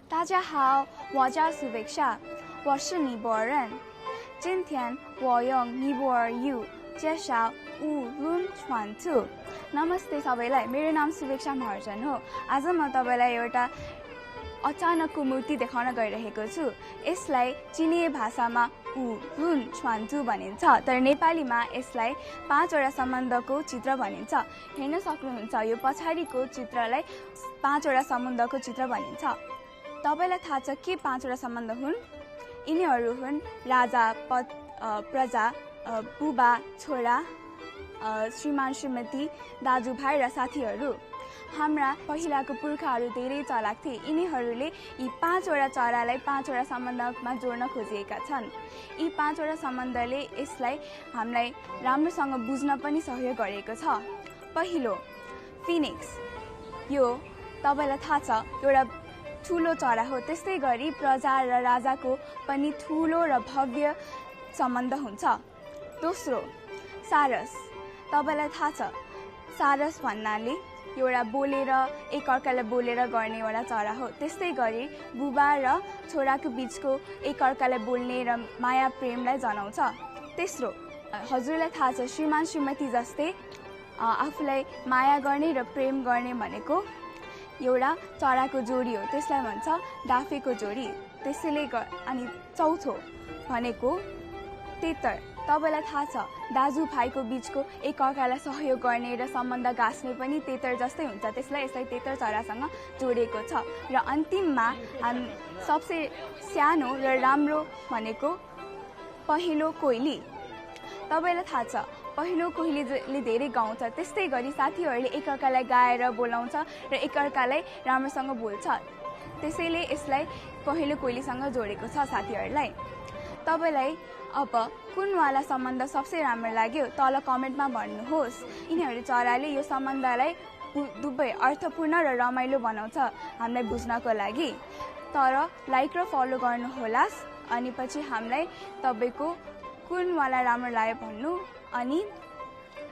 大家好，我叫苏维莎，我是尼泊尔人。今天我用尼泊尔语介绍乌伦传图。नमस्ते सबैलाई, मेरो नाम सुवेक्षा महर्जन हो। आज म तपाईलाई एउटा अचानकको मूर्ति देखाउन गइरहेको छु। यसलाई चिनिया भाषामा उलुन छ्वान्चु भनिन्छ, तर नेपालीमा यसलाई 5 वटा सम्बन्धको चित्र भनिन्छ। हेर्न सक्नुहुन्छ, यो पछाडिको चित्रलाई 5 वटा सम्बन्धको चित्र भनिन्छ। तपाईलाई थाहा छ के 5 वटा सम्बन्ध हुन्? यिनीहरू हुन् राजा, प्रजा, बुबा, छोरा, श्रीमान, श्रीमती, दाजुभाइ र साथीहरू। हाम्रा पहिलाको पुर्खाहरू धेरै चलाक थिए। यिनीहरूले यी 5 वटा चरालाई 5 वटा सम्बन्धमा जोड्न खोजिएका छन्। यी 5 वटा सम्बन्धले यसलाई हामीलाई राम्रोसँग बुझ्न पनि सहयोग गरेको छ। पहिलो, फिनिक्स। यो तपाईलाई थाहा छ एउटा ठुलो चरा हो। त्यस्तै गरी प्रजा र राजाको पनि ठुलो र भव्य सम्बन्ध हुन्छ। दोस्रो, सारस। तपाईलाई थाहा छ सारस भन्नाले एउटा बोलेर एकअर्कालाई बोलेर गर्ने एउटा चरा हो। त्यस्तै गरी बुबा र छोराको बीचको एकअर्कालाई बोल्ने र माया प्रेमलाई जनाउँछ। तेस्रो, हजुरलाई थाहा छ श्रीमान श्रीमती जस्तै आफूलाई माया गर्ने र प्रेम गर्ने भनेको एउटा चराको जोडी हो। त्यसलाई भन्छ डाफेको जोडी। त्यसैले अनि चौथो भनेको तेतर। तपाईलाई थाहा छ दाजुभाइको बीचको एकअर्कालाई सहयोग गर्ने र सम्बन्ध गाँस्ने पनि तेतर जस्तै हुन्छ। यसलाई तेतर चरासँग जोडिएको छ। र अन्तिममा सबसे सानो र राम्रो भनेको पहिलो कोइली। तपाईलाई थाहा छ पहिलो कोइलीले धेरै गाउँछ। त्यस्तै गरी साथीहरूले एकअर्कालाई गाएर बोलाउँछ र एकअर्कालाई राम्रोसँग बोल्छ। त्यसैले यसलाई पहिलो कोइलीसँग जोडेको छ साथीहरूलाई। तपाईलाई अब कुनवाला सम्बन्ध सबसे राम्रो लाग्यो तल कमेन्टमा भन्नुहोस्। यिनीहरू चराले यो सम्बन्धलाई दुवै अर्थपूर्ण र रमाइलो बनाउँछ हामीलाई बुझ्नको लागि। तर लाइक र फलो गर्नुहोला। अनि पछि हामीलाई तपाईको कुनवाला राम्रो लाग्यो भन्नु। अनि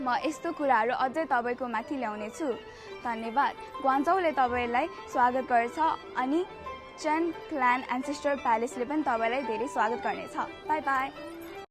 म यस्तो कुराहरू अझै तपाईको माथि ल्याउने छु। धन्यवाद। ग्वान्जौले तपाईलाई स्वागत गर्छ अनि चेन क्लान एन्सेस्टर प्यालेसले पनि तपाईलाई धेरै स्वागत गर्नेछ। By by.